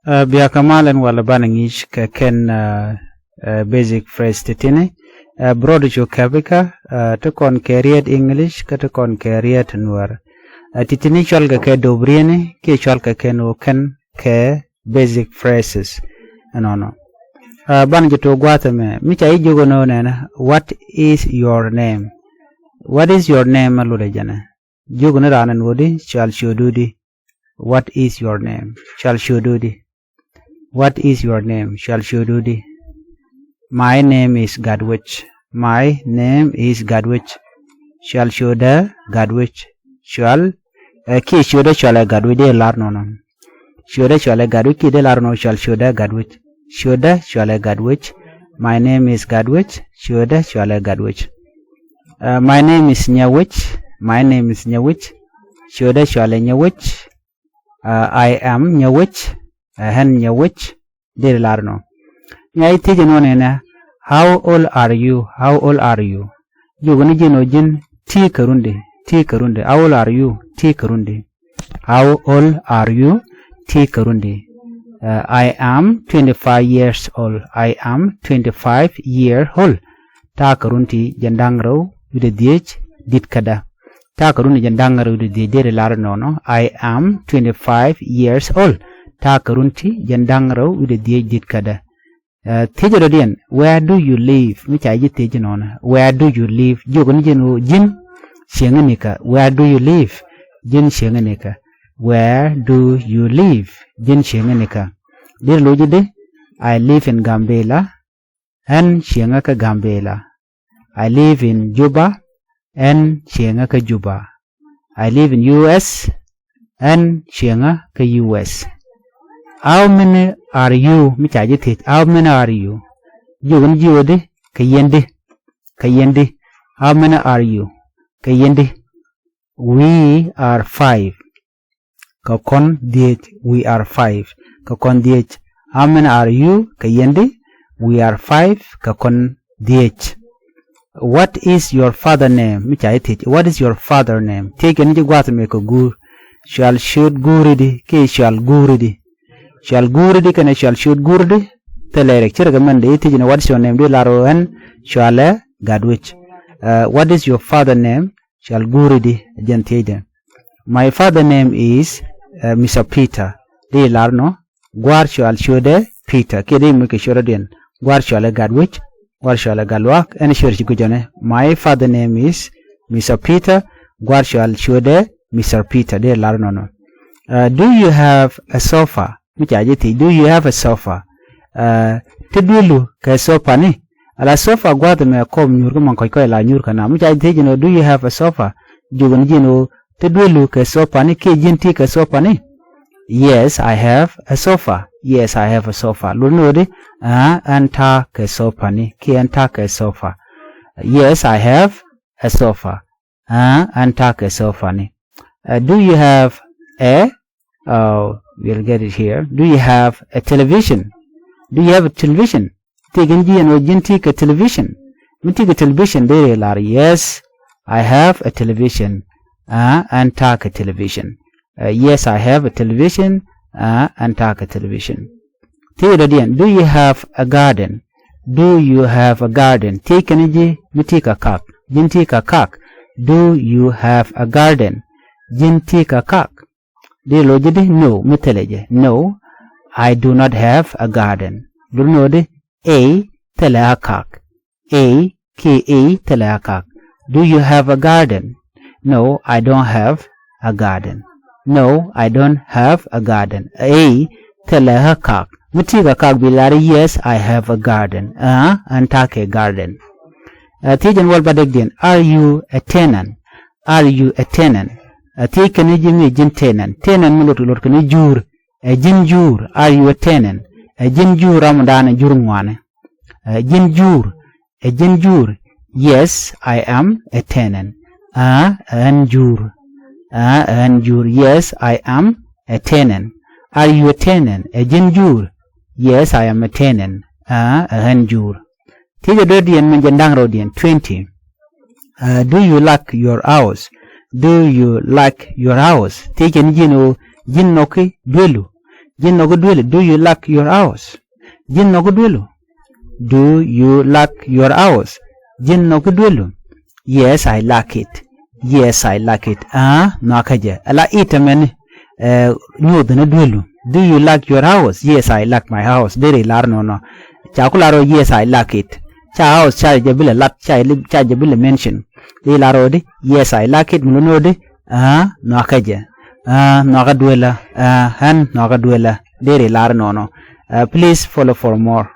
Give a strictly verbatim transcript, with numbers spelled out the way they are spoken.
Ɛ, bia kɛ mal ɛn walɛ banɛ ŋi̱i̱c kɛ kɛn, ɛ, ɛ, basic phrase ti tini. Ɛ, bi rɔɔdu cu kɛpikä, ɛ, ti kɔn kɛ riet English kä ti kɔn kɛ riet Nuäär. Ɛ, ti tini cual kɛ kɛ dobrieni kiɛ cual kɛ kɛn ɣöö kɛn kɛ basic phrases. Ɛnɔnɔ. Ɛ, banɛ jɛ tok gua̱a̱th ɛmɛ mi ca ji̱ jiök ɛn ɣöö nɛnɛ, what is your name? What is your name? Ɛ lotdɛ jɛnɛ. Jiök ni raan ɛn ɣöö di, cual ciötdu di. What is your name? Cual ciötdu di. What is your name? Cual ciötdu di. My name is Gatwec. My name is Gatwec. Cual ciötdä Gatwec. Cual, ɛ, kiɛ ciötdä cualɛ Gatwec, dee lar nɔnɔ. Ciötdä cualɛ Gatwec kiɛ dee lar nɔnɔ, cual ciötdä Gatwec. Ciötdä cualɛ Gatwec. My name is Gatwec. Ciötdä cualɛ Gatwec. Ɛ, my name is Nyawec. My name is Nyawec. Ciötdä cualɛ Nyawec. Ɛ, I am Nyawec. Ɛ, ɣän Nyawec. Dee lar nɔ. Nya ji̱ thiec ɛn ɣöö nɛnɛ, how old are you? How old are you? Jiök ni ji̱n ɣöö ji̱n ti kɛ run di, ti kɛ run di. How old are you? Ti kɛ run di. How old are you? Ti kɛ run di. Ɛ, I am twenty-five years old. I am twenty-five year old. Ta̱a̱ kɛ run ti jiɛn da̱ŋ rɛw wi̱cdɛ dhieec di̱t kädä. Ta̱a̱ kɛ run ti jiɛn da̱ŋ rɛw wi̱cdɛ dhieec, deri lar nɔnɔ. I am twenty-five years old. Ta̱a̱ kɛ run ti jiɛn da̱ŋ rɛw wi̱cdɛ dhieec di̱t kädä. Ɛ, thiecɛ rɔ̱diɛn, where do you live? Mi ca ji̱ thiec nɔnɔ, where do you live? Jiök ni ji̱n ɣöö ji̱n cieŋä nikä. Where do you live? Ji̱n cieŋä nikä. Where do you live? Ji̱n cieŋä nikä. Deri lo̱c ji̱ di, I live in Gambela. Ɣän cieŋä kä Gambela. I live in Juba. Ɣän cieŋä kä Juba. I live in U S. Ɣän cieŋä kä U S. How many are you? Mi ca ji̱ thiec, how many are you? Jiök ni ji̱ ɣöö di, kɛ yɛn di. Kɛ yɛn di. How many are you? Kɛ yɛn di. We are five. Kɛ kɔn dhieec. We are five. Kɛ kɔn dhieec. How many are you? Kɛ yɛn di. We are five. Kɛ kɔn dhieec. What is your father name? Mi ca ji̱ thiec, what is your father name? Thiec kɛn ji̱ gua̱a̱th mëë kɛ guur. Cual ciöt guuri di kiɛ cual guuri di. Cual guuri di kɛnɛ cual ciöt guuri di. Thilɛ rɛk, ci rɛk mɛn dee ji̱ thiec ni what is your name, dee lar ɣöö ɣän cualɛ Gatwec. Ɛ, what is your father name? Cual guuri di, jɛn thiecdɛ. My father name is, ɛ, Mister Peter. Dee lar nɔ, gua̱a̱r cual ciötdɛ Peter. Kiɛ dee moc kɛ ciötdädiɛn. Gua̱a̱r cualɛ Gatwec. Gua̱a̱r cualɛ Gatluak. Ɛn ciötdɛ ci gui̱c ɔnɛ. My father name is Mister Peter. Gua̱a̱r cual ciötdɛ Mister Peter. Dee lar nɔnɔ. Ɛ, do you have a sofa? Mi ca ji̱ thiec, do you have a sofa? Ɛ, ti duëlu kɛ sofa ni? Ala sofa gua̱a̱th ɛmɛ kɔm nyuur kä maŋ kɔc kɔc la nyuur kä nam. Mi ca ji̱ thiec ji̱n ɣöö, do you have a sofa? Jiök ni ji̱n ɣöö, ti duëlu kɛ sofa ni kiɛ ji̱n ti kɛ sofa ni? Yes, I have a sofa. Yes, I have a sofa. Lot ni ɣöö di, ɛ, ɣän ta̱a̱ kɛ sofa ni kiɛ ɣän ta̱a̱ kɛ sofa. Yes, I have a sofa. Ɛ, ɣän ta̱a̱ kɛ sofa ni. Ɛ, do you have a, oh, we'll get it here. Do you have a television? Do you have a television? Thiec kɛn ji̱ ɛn ɣöö ji̱n ti kɛ television? Mi ti kɛ television, deri lar, yes, I have a television. Ɛ, ɣän ta̱a̱ kɛ television. Ɛ, yes, I have a television. Ɛ, ɣän ta̱a̱ kɛ television. Thiecɛ dɔ̱diɛn, do you have a garden? Do you have a garden? Thiec kɛn ji̱ mi ti kɛ kak. Ji̱n ti kɛ kak. Do you have a garden? Ji̱n ti kɛ kak. Dee lo̱c ji̱ di, no, mi thilɛ jɛ. No, I do not have a garden. Lot ni ɣöö di, A, thilɛ ɣä kak. A, kiɛ A, thilɛ ɣä kak. Do you have a garden? No, I don't have a garden. No, I don't have a garden. A, thilɛ ɣä kak. Mi ti kɛ kak bi lar, yes, I have a garden. Ɛ, ɣän ta̱a̱ kɛ garden. Ɛ, thiec ɛn wäl bädäkdiɛn, are you a tenant? Are you a tenant? Ɛ, thiec kɛn ji̱ mi ji̱n tenant. Tenant mi lot, lot kɛn juur. Ɛ ji̱n juur. Are you a tenant? Ɛ ji̱n juur, ramdan ɛ jur ŋuani. Ɛ ji̱n juur. Ɛ ji̱n juur. Yes, I am a tenant. Ɛ, ɣän juur. Ɛ, ɣän juur. Yes, I am a tenant. Are you a tenant? Ɛ ji̱n juur. Yes, I am a tenant. Ɛ, ɣän juur. Thiecɛ dɔ̱diɛn min jɛ da̱ŋ rɔ̱diɛn, twenty. Ɛ, do you like your house? Do you like your house? Thiec kɛn ji̱n ɣöö ji̱n nhɔki duelu. Ji̱n nhɔki duelu, do you like your house? Ji̱n nhɔki duelu, do you like your house? Ji̱n nhɔki duelu, yes, I like it. Yes, I like it. Aa, nhɔakä jɛ. Ala it ɛmɛni, ɛ, nyuuth ni duelu. Do you like your house? Yes, I like my house. Deri lar nɔnɔ. Ca ku lar ɔ, yes, I like it. Ca house ca jɛ bilɛ lat, ca jɛ bilɛ mention. Di lar ɔ di, yes, I like it. Mi luni ɔ di, aa, nhɔakä jɛ. Aa, nhɔakä duelä. Aa, ɣän nhɔakä duelä. Deri lar nɔnɔ. Aa, please follow for more.